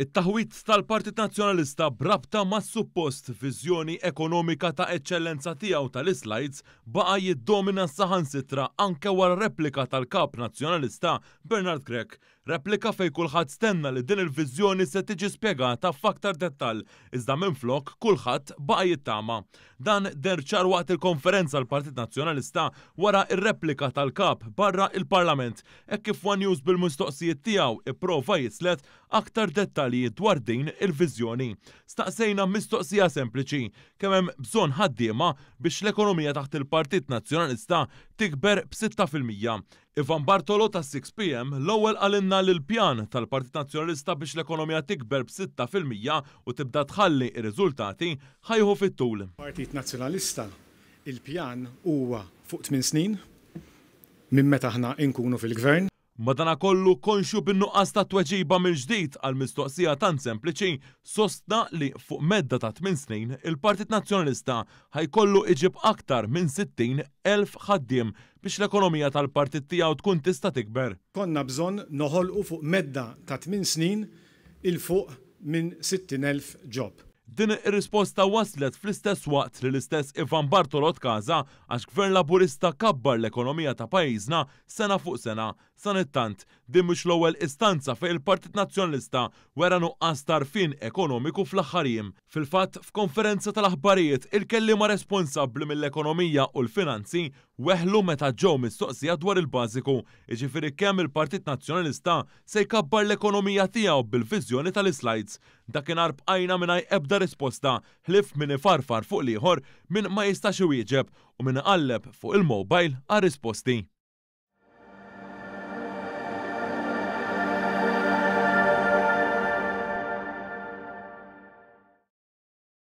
It-taħwid tal-Partit Nazzjonalista b'rabta mas-suppost viżjoni ekonomika ta' eċċellenza tiegħu tal-islides baqa' jiddomina saħansitra anke wara replika tal-Kap Nazzjonalista Bernard Grech. Replika fejn kulħadd stenna li din il-viżjoni se tiġi spjegata f'aktar dettall, iżda minflok kulħadd baqa' jittama. Dan deher ċar waqt il-konferenza l-Partit Nazzjonalista wara r-replika tal-Kap barra il-Parlament, hekk kif One News bil-mistoqsijiet tiegħu ipprova jislet aktar dettalji dwar din il-viżjoni. Staqsejna mistoqsija sempliċi: kemm hemm bżonn ħaddiema biex l-ekonomija taħt il-Partit Nazzjonalista tikber b'6%? Ivan Bartolo ta' 6PM l-ewwel qalilna li l-pjan tal-Partit Nazzjonalista biex l-ekonomija tikber b'6% u tibda tħalli r-riżultati ħa jieħu fit-tul. Partit Nazzjonalista, il-pjan huwa fuq 8 snin minn meta aħna nkunu fil-gvern. Madanakollu, konxju bin-nuqqas ta' tweġiba mill-ġdid għal mistoqsija tant sempliċi, sostna li fuq medda ta' 8 snin il-Partit Nazzjonalista ħa jkollu iġib aktar minn 60,000 ħaddiem biex l-ekonomija tal-partit tiegħu tkun tista' tikber. Konna bżonn noħolqu fuq medda ta' 8 snin 'il fuq minn 60,000 job. Din ir-risposta waslet fl-istess waqt li l-istess Ivan Bartolo tkaża għax Gvern Laburista kabbar l-ekonomija ta' pajjiżna sena fuq sena. Sanittant, din mhux l-ewwel istanza fejn il-Partit Nazzjonalista wera nuqqas ta' għarfien ekonomiku fl-aħħar jiem. Fil-fatt, f'konferenza tal-aħbarijiet, il-kelliema responsabbli mill-ekonomija u l-finanzi weħlu meta ġew mistoqsija dwar il-bażiku, jiġifieri kemm il-Partit Nazzjonalista se jkabbar l-ekonomija tiegħu bil-viżjoni tal-islides. Dakinhar bqajna mingħajr ebda risposta ħlief min ifarfar fuq l-ieħor, min ma jistax iwieġeb u min iqalleb fuq il-mobile għar-risposti.